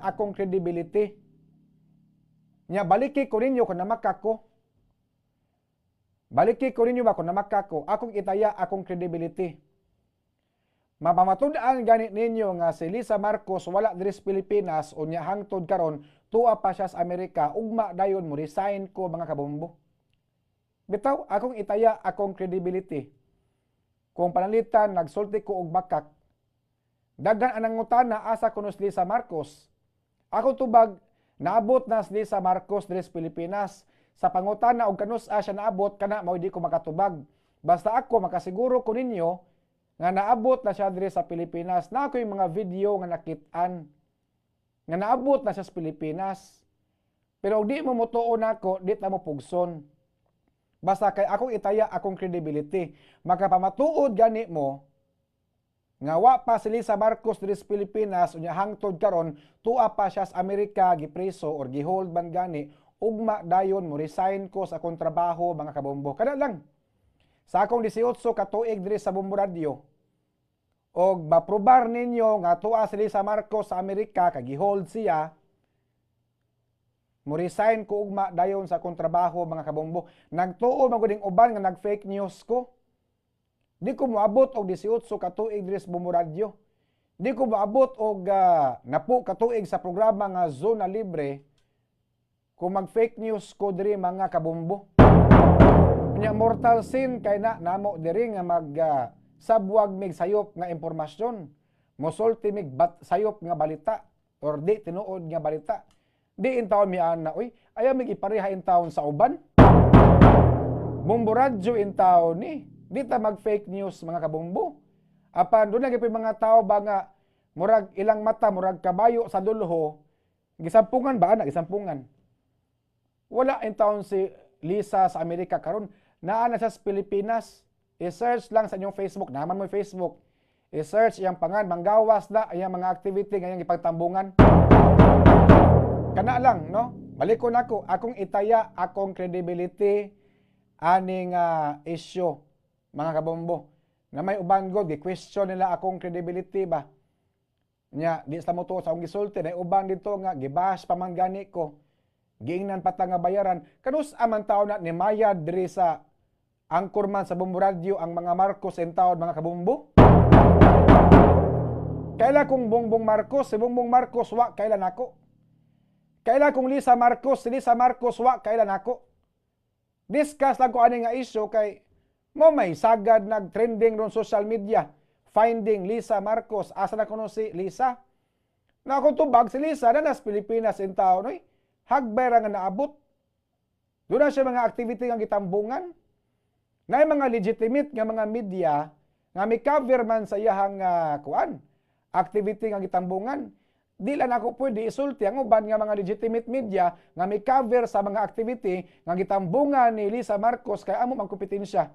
akong credibility. Nya baliki ko ninyo kung namakak ko. Baliki ko ninyo ba kung namakak ko, akong itaya akong credibility. Mapamatud-an gani ninyo nga si Lisa Marcos wala diri sa Pilipinas, unya hangtod karon tuwa pa siya sa Amerika, ugma dayon mo resign ko, mga kabombo. Bitaw, akong itaya akong credibility. Kung pananglitan nagsulti ko og makak, daghan ang nangutana asa kuno si Lisa Marcos. Ako tubag, naabot na si Lisa Marcos diri sa Pilipinas. Sa pangutana og kanus-a siya naabot, kana mao di ko makatubag. Basta ako makasiguro ko ninyo nga naabot na siya diri sa Pilipinas. Na ako'y mga video nga nakit-an nga naabot na siya sa Pilipinas. Pero og di mo motuo nako, di ta mo pugson. Basta kay akong itaya akong credibility. Makapamatuod gani mo nga wa pa si Lisa Marcos diri sa Pilipinas, unya hangtod karon tuwa pa siya sa Amerika, gipreso or gihold man gani, ugma dayon mo resign ko sa akong trabaho, mga kabombo. Kada lang. Sa akong 18 ka tuig diri sa Bombo Radio, og maprobar ninyo nga tuwa si Lisa Marcos sa Amerika kay gihold siya, mo resign ko ugma dayon sa akong trabaho, mga kabombo. Nagtuo man gud uban nga nag-fake news ko. Di ko moabot og 18 ka tuig diri sa Bombo Radio. Di ko moabot og napo ka tuig sa programa nga Zona Libre kung mag-fake news ko diri, mga kabombo. Unya mortal sin kay na namo diri nga mag sabwag mig sayop nga impormasyon. Mosulti mig bat, sayop nga balita or di tinuod nga balita. Di intawon mi ana, uy, ayaw mig ipareha intawon sa uban. Bombo Radyo intawon ni. Di ta mag fake news, mga kabombo. Apan doon na gyud mga tao ba nga murag ilang mata murag kabayo sa dulho, gisampungan ba ana, gisampungan. Wala intawon si Lisa sa Amerika karon, naa na siya sa Pilipinas. I-search lang sa inyong Facebook, naman mo Facebook. I-search iyang pangan, manggawas na iyang mga activity ngayong ipagtambungan. Kana lang, no? Balikon ako, akong itaya akong credibility aning issue, mga kabombo. Na may uban god, gi-question nila akong credibility ba. Nya, di sa mo sa akong gisulti, na uban dito nga gibash pa man gani ko. Giingnan pa ta nga bayaran. Kanus man tawo na ni mayad diri sa anchorman sa Bombo Radio ang mga Marcos in taon, mga kabombo? Kaila kung Bongbong Marcos, si Bongbong Marcos wa kaila nako. Kaila kung Lisa Marcos, si Lisa Marcos wa kaila nako. Discuss lang ko ani nga issue kay mo may sagad nag-trending ron social media. Finding Lisa Marcos. Asa na kuno si Lisa? Na akong tubag, si Lisa na nas Pilipinas in taon, oy. Hagbay ra nga naabot. Doon na siya mga activity nga gitambungan. Na mga legitimate nga mga media nga mi cover man sa iyahang kuan activity nga gitambungan. Di lang ako pwede isulti ang uban nga mga legitimate media nga mi cover sa mga activity nga gitambungan ni Lisa Marcos kay amo mang kompetensya.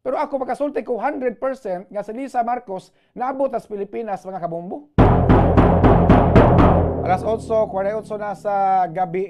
Pero ako makasulti ko 100% nga si Lisa Marcos naabot sa Pilipinas, mga kabombo. Alas 8:48 na sa gabi.